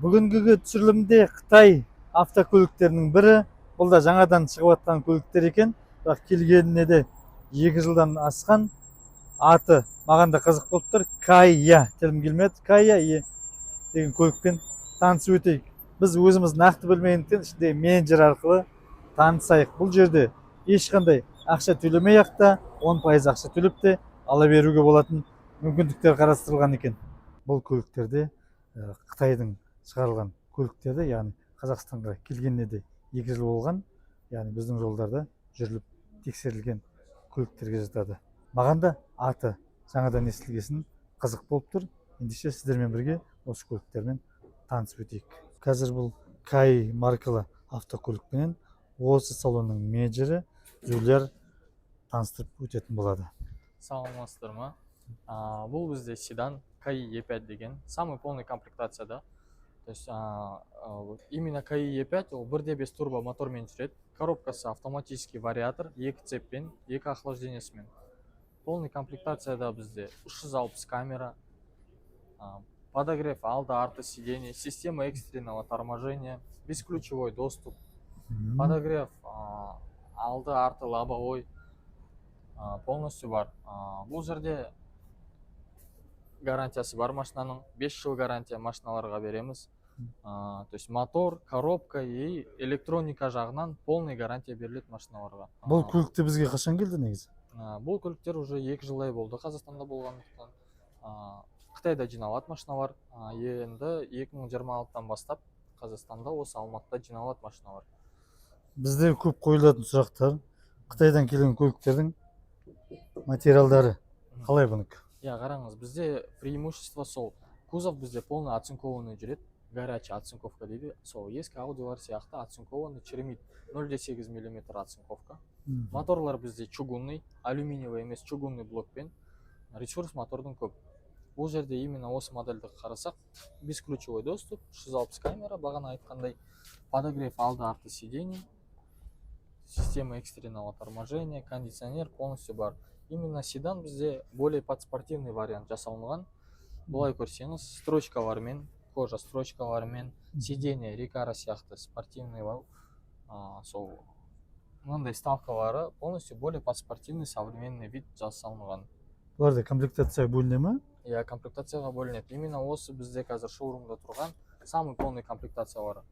Бүгінгі түсірілімде Қытай автокөліктерінің бірі. Бұл да жаңадан шығып жатқан көліктер екен, бірақ келгеніне де 2 жылдан асқан. Аты маған да қызық болып тұр. Кайя, тілім келмеді. Кайя Е деген көлікпен танысып өтейік. Біз өзіміз нақты білмегендіктен, ішінде менеджер арқылы танысайық. Бұл жерде ешқандай ақша төлемей ақ та, 10% ақша төлеп те ала беруге болатын мүмкіндіктер қарастырылған екен. Бұл көліктерде Қытайдың шығарылған көліктерде, яғни Қазақстанға келгеніне де 2 жыл болған, яғни біздің жолдарда жүріліп тексерілген көліктерге жатады. Маған да аты жаңадан естілгесін қызық болып тұр. Ендеше, сіздермен бірге осы көліктермен танысып өтейік. Қазір бұл Кай маркалы автокөлікпенен осы салонның менеджері Зүлияр таныстырып өтетін болады. Саламатсыздар ма? Бұл бізде седан Каи E5 деген, самый полный комплектацияда. То есть вот именно Каи E5, ол 1.5 турбо мотормен жүреді, коробкасы автоматический, вариатор, екі цеппен, екі охлаждениесімен. Полный комплектацияда бізде 360 камера, подогрев алды арты сидений, система экстренного торможения, бесключевой доступ, подогрев алды арты лобовой полностью бар. Бұл жерде гарантиясы бар машинаның, 5 жыл гарантия машиналарға береміз. То есть мотор, коробка и электроника жағынан полный гарантия беріледі машиналарға. Бұл көлікте бізге қашан келді негізі? Бұл көліктер уже 2 жылдай болды Қазақстанда болғандықтан. Қытайда жиналады машиналар. Енді 2026-дан бастап Қазақстанда, осы Алматыда жиналады машиналар. Бізде көп қойылатын сұрақтар: Қытайдан келген көліктердің материалдары қалай бұнікі? Иә, қараңыз, бізде преимущество сол кузов бізде полный оцинкованный жүреді, горячий оцинковка дейді, сол ескі Аудилар сияқты оцинкованный, черемит 0,8 миллиметр оцинковка. Моторлар бізде чугунный, алюминиевый емес, чугунный блокпен, ресурс мотордың көп. Бұл жерде именно осы модельді қарасақ, бесключевой доступ, 360 камера, бағана айтқандай, подогрев алды арты сидений, система экстренного торможения, кондиционер полностью бар. Именно седан бізде более под спортивный вариант жасалынған. Былай көрсеңіз, строчкалармен, кожа строчкалармен, сиденье рекара сияқты спортивный, сол мынандай вставкалары, полностью более под спортивный современный вид жасалынған. Бұларда комплектация бөліне ма? Иә, комплектацияға бөлінеді. Именно осы бізде қазір шоурумда тұрған самый полный комплектациялары.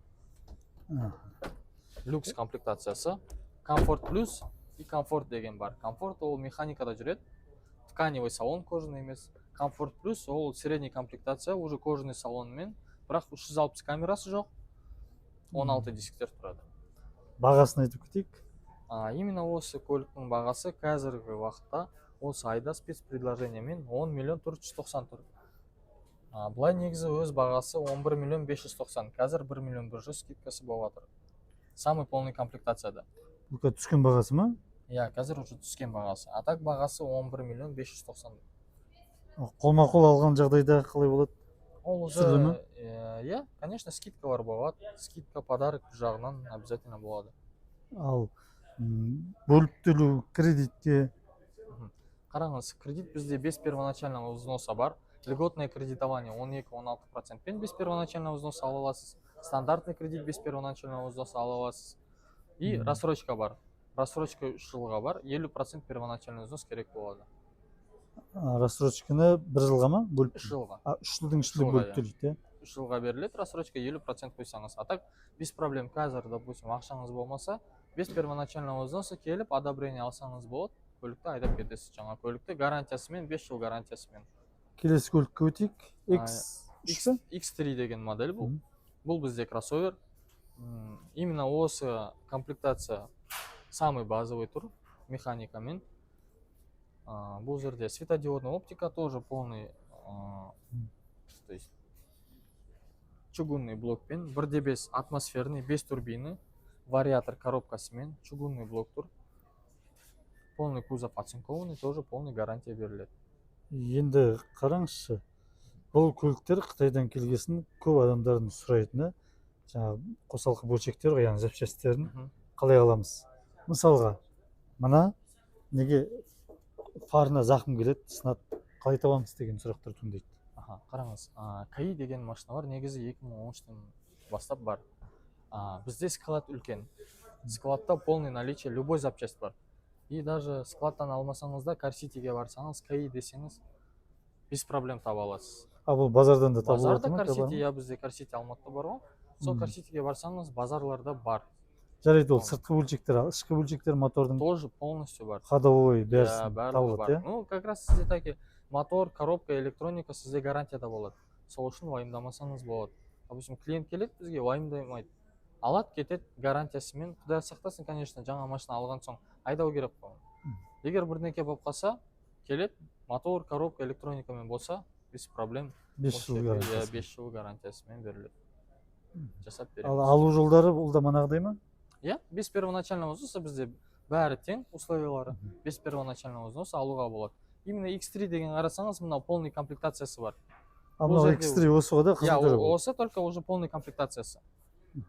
Люкс комплектациясы, комфорт плюс и комфорт деген бар. Комфорт ол механикада жүреді, тканевый салон, кожаный емес. Комфорт плюс ол средний комплектация, уже кожаный салонмен, бірақ 360 камерасы жоқ, 16 дисктер тұрады. Бағасын айтып кетейік. Именно осы көліктің бағасы қазіргі уақытта осы айда спецпредложениемен 10 миллион 490 тұр. Былай негізі өз бағасы 11 миллион 590, қазір 1 миллион 100 скидкасы болып жатыр самый полный комплектацияда. Бұл қазір түскен бағасы ма? Иә, қазір уже түскен бағасы, а так бағасы 11 миллион 590. Қолма қол алған жағдайда қалай болады? Ол уже Түсірілі ме? Иә, конечно, скидкалар болады, скидка, подарок жағынан обязательно болады. Ал бөліп төлеу, кредитке? Қараңыз, кредит бізде без первоначального взноса бар, льготное кредитование 12-16 процентпен без первоначального взноса ала аласыз, стандартный кредит без первоначального взноса ала аласыз и рассрочка бар, рассрочка 3 жылға бар, 50% первоначальный взнос керек болады. Рассрочканы бір жылға ма бөліп? 3 жылға. А, 3 жылдың ішінде Жылға, бөліп иә. төлейді, иә? 3 жылға беріледі рассрочка, 50% қойсаңыз. А так без проблем, қазір, допустим, ақшаңыз болмаса, без первоначального взноса келіп одобрение алсаңыз болады, көлікті айдап кетесіз, жаңа көлікті, гарантиясымен, 5 жыл гарантиясымен. Келесі көлікке өтейік. X үш X, пе? X3 деген модель бұл. Бұл бізде кроссовер. Именно осы комплектация самый базовый тұр, механикамен. Бұл жерде светодиодный оптика тоже полный, то есть чугунный блокпен, 1.5 атмосферный, 5 турбины, вариатор коробкасымен, чугунный блок тұр, полный кузов оцинкованный, тоже полный гарантия беріледі. Енді қараңызшы, бұл көліктер Қытайдан келгесін көп адамдардың сұрайтыны жаңағы қосалқы бөлшектер ғой, яғни запчастьтерін қалай аламыз? Мысалға, мына неге фарына зақым келеді, сынады, қалай табамыз деген сұрақтар туындайды. Аха. Аха, қараңыз, КАИ деген машина бар, негізі 2013-тен бастап бар. Бізде склад үлкен, складта полный наличие, любой запчасть бар. И даже складтан алмасаңыз да, Карситиге барсаңыз, КАИ десеңіз, без проблем таба аласыз. А бұл базардан да табылып Базарда жатыр ма? Карсити, иә, бізде Карсити Алматыда бар ғой, сол Карситиге барсаңыз, базарларда бар. Жарайды, ол сыртқы бөлшектер, ал ішкі бөлшектер, мотордың Тоже полностью бар. ходовой, Иә, бәрісін барлығы табылады, бар. иә? Ну, как раз сізде таки мотор, коробка, электроника сізде гарантияда болады, сол үшін уайымдамасаңыз болады. Допустим, клиент келеді бізге, уайымдамайды, алады, кетеді гарантиясымен. Құдай сақтасын, конечно, жаңа машина алған соң айдау керек қой. Егер бірдеңке болып қалса, келеді, мотор, коробка, электроникамен болса, без проблем. 5 Осы жыл жерде, иә, гарантиясы. 5 жыл гарантиясымен беріледі, жасап Ал береміз. алу жолдары, бұл да манағыдай ма? Иә, без первоначального взноса, бізде бәрі тең условиялары. Без первоначального взноса алуға болады. Именно X3 деген қарасаңыз, мынау полный комплектациясы бар. Ал Бұл мынау жерде X3 осы ғой да, иә, қызыл түрі бұл. Осы, только уже полный комплектациясы.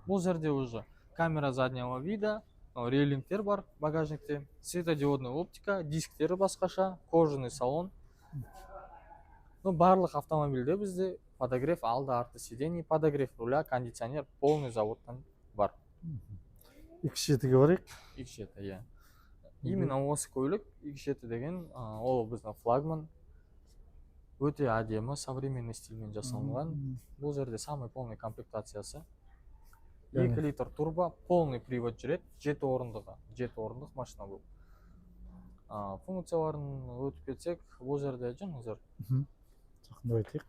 Бұл жерде уже камера заднего вида, мынау рейлингтер бар, багажникте светодиодный оптика, дисктері басқаша, кожаный салон. Ну, барлық автомобильде бізде подогрев алды, арты сидений, подогрев руля, кондиционер полный заводтан бар. X7-ге барайық. X7, иә, именно осы көлік X7 деген, ол біздің флагман, өте әдемі, современный стильмен жасалынған. Бұл жерде самый полный комплектациясы. 2 литр турбо, полный привод жүреді, жеті орындығы, жеті орындық машина бұл. Функцияларын өтіп кетсек, бұл жерде жүріңіздер. Жақындап айтайық.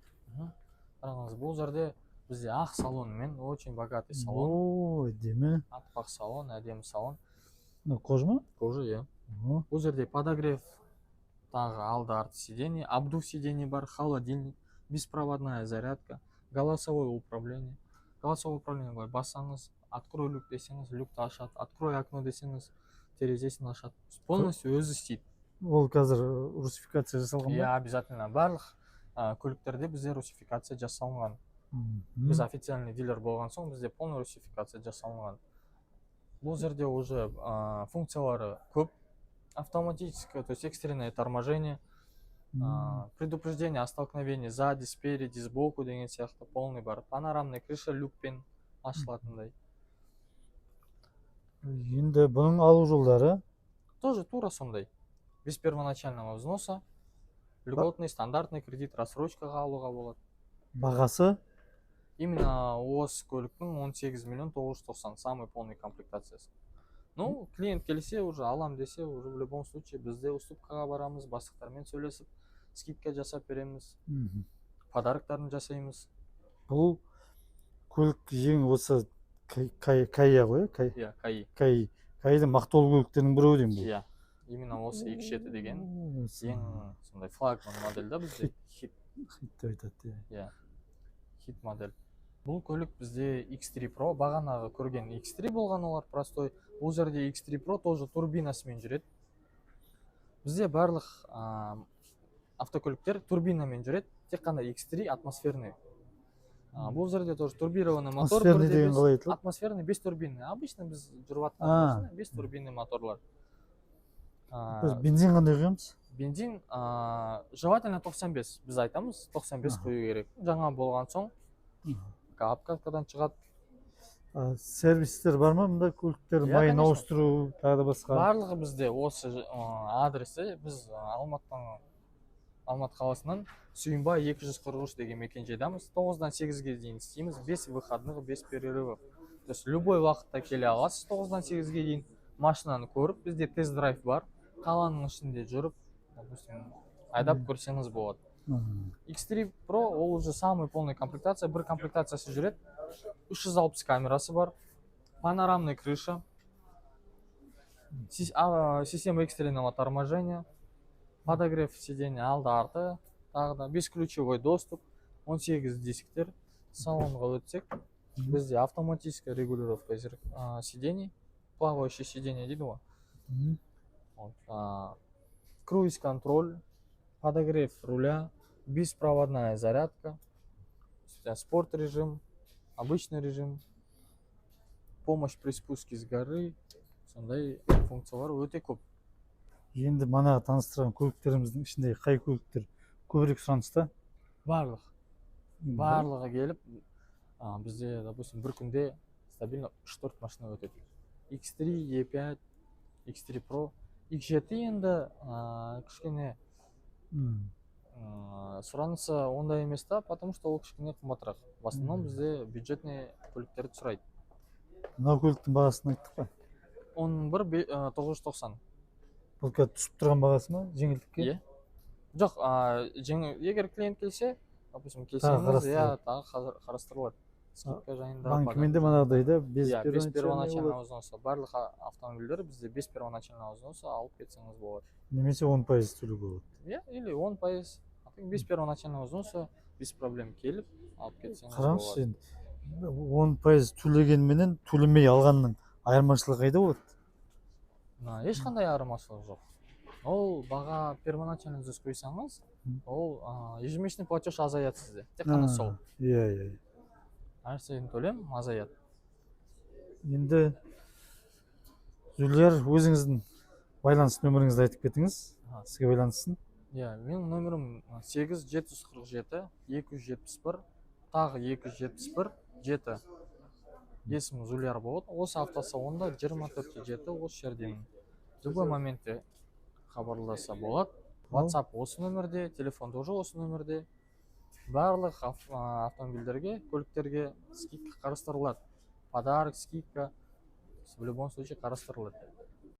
Қараңыз, бұл жерде бізде ақ салонмен, очень богатый салон. О, әдемі. Аппақ салон, әдемі салон. Мынау кожа ма? Кожа, иә. О, Бұл жерде подогрев тағы алды, арты сиденье, обдув сидений бар, холодильник, беспроводная зарядка, голосовое управление. Голосовое управление былай бассаңыз, «открой люк» десеңіз, люкті ашады, «открой окно» десеңіз, терезесін ашады, полностью өзі істейді. Ол қазір русификация жасалған ба? Иә, обязательно, барлық көліктерде бізде русификация жасалынған. Біз официальный дилер болған соң, бізде полный русификация жасалынған. Бұл жерде уже функциялары көп: автоматическое, то есть экстренное торможение, предупреждение о столкновении сзади, спереди, сбоку деген сияқты полный бар, панорамный крыша, люкпен ашылатындай. Енді бұның алу жолдары? Тоже тура сондай, без первоначального взноса, льготный, стандартный кредит, рассрочкаға алуға болады. Бағасы? Именно осы көліктің 18 миллион 990, самый полный комплектациясы. Ну, клиент келсе, уже алам десе, уже в любом случае бізде уступкаға барамыз, бастықтармен сөйлесіп, скидка жасап береміз, подароктарын жасаймыз. Бұл көлік ең осы Кайя ғой, иә? Кай. Иә, КАИ. Кай, Кайдың мақтаулы көліктерінің біреуі деймін бұл. Иә, именно осы X7 деген Осы ең сондай флагман модель да бізде, хит. Хит деп айтады, иә. Иә, хит модель. Бұл көлік бізде X3 Pro. Бағанағы көрген X3 болған, олар простой. Бұл жерде X3 Pro тоже турбинасымен жүреді. Бізде барлық автокөліктер турбинамен жүреді, тек қана X3 атмосферный. Бұл жерде тоже турбированный мотор. Атмосферный 1,5. деген қалай айтылады? Атмосферный, без турбины. Обычно біз жүріп жатқан машина без турбинный моторлар. Біз бензин қандай құямыз? Бензин желательно 95, біз айтамыз, 95 құю керек, жаңа болған соң, обкаткадан шығады. Сервистер бар ма мында, көліктер Иә, майын конечно. ауыстыру, тағы да басқа? Барлығы бізде осы адресі біз Алматыдан, Алматы қаласынан Сүйінбай 243 деген мекенжайдамыз. 9-дан 8-ге дейін істейміз, без выходных, без перерывов. То есть любой уақытта келе аласыз, 9-дан 8-ге дейін машинаны көріп, бізде тест драйв бар, қаланың ішінде жүріп, допустим, айдап көрсеңіз болады. X3 Pro ол уже самый полный комплектация, бір комплектациясы жүреді, 360 камерасы бар, панорамный крыша, система экстренного торможения, подогрев сиденья алды, арты, тағы да бесключевой доступ, 18 дисктер. Салонға өтсек, бізде автоматическая регулировка сидений, плавающее сиденье дейді ғой. Вот, круиз контроль, подогрев руля, беспроводная зарядка, спорт режим, обычный режим, помощь при спуске с горы, сондай функциялар өте көп. Енді мана таныстырған көліктеріміздің ішінде қай көліктер көбірек сұраныста? Барлық. Барлығы келіп, бізде, допустим, бір күнде стабильно үш төрт машина өтеді: X3, E5, X3 Pro, X7. Енді кішкене сұранысы ондай емес та, потому что ол кішкене қымбатырақ. В основном бізде бюджетный көліктерді сұрайды. Мынау көліктің бағасын айттық па? 11 990. Бұл қазір түсіп тұрған бағасы ма, жеңілдікке? Иә, жоқ, егер клиент келсе, допустим, келсеңіз, иә, қарастырылады. Тағы қазір қарастырылады скидка жайында. Банкімен де манағыдай да, без Иә, без первоначальный первоначального болады. взноса. Барлық автомобильдер бізде без первоначального взноса алып кетсеңіз болады. Немесе 10% төлеуге болады. Иә, или 10%, а так без первоначального взноса, без проблем келіп алып кетсеңіз Қараңызшы, болады. енді 10% төлегенменен төлемей алғанның айырмашылығы қайда болады? Ешқандай айырмашылық жоқ. Ол баға, первоначальный взнос қойсаңыз, ол ежемесячный платеж азаяды сізде, тек қана сол. Иә иә иә. Әр сайын төлем азаяды. Енді, Зүлияр, өзіңіздің байланыс нөміріңізді айтып кетіңіз, сізге байланыссын. Иә, менің нөмірім 8 747 271 тағы 271 7. Есімім Зулияр болады. Осы автосалонда 24/7 осы жердемін, любой моментте хабарласса болады. WhatsApp осы нөмірде, телефон тоже осы нөмірде. Барлық автомобильдерге, көліктерге скидка қарастырылады, подарок, скидка в любом случае қарастырылады.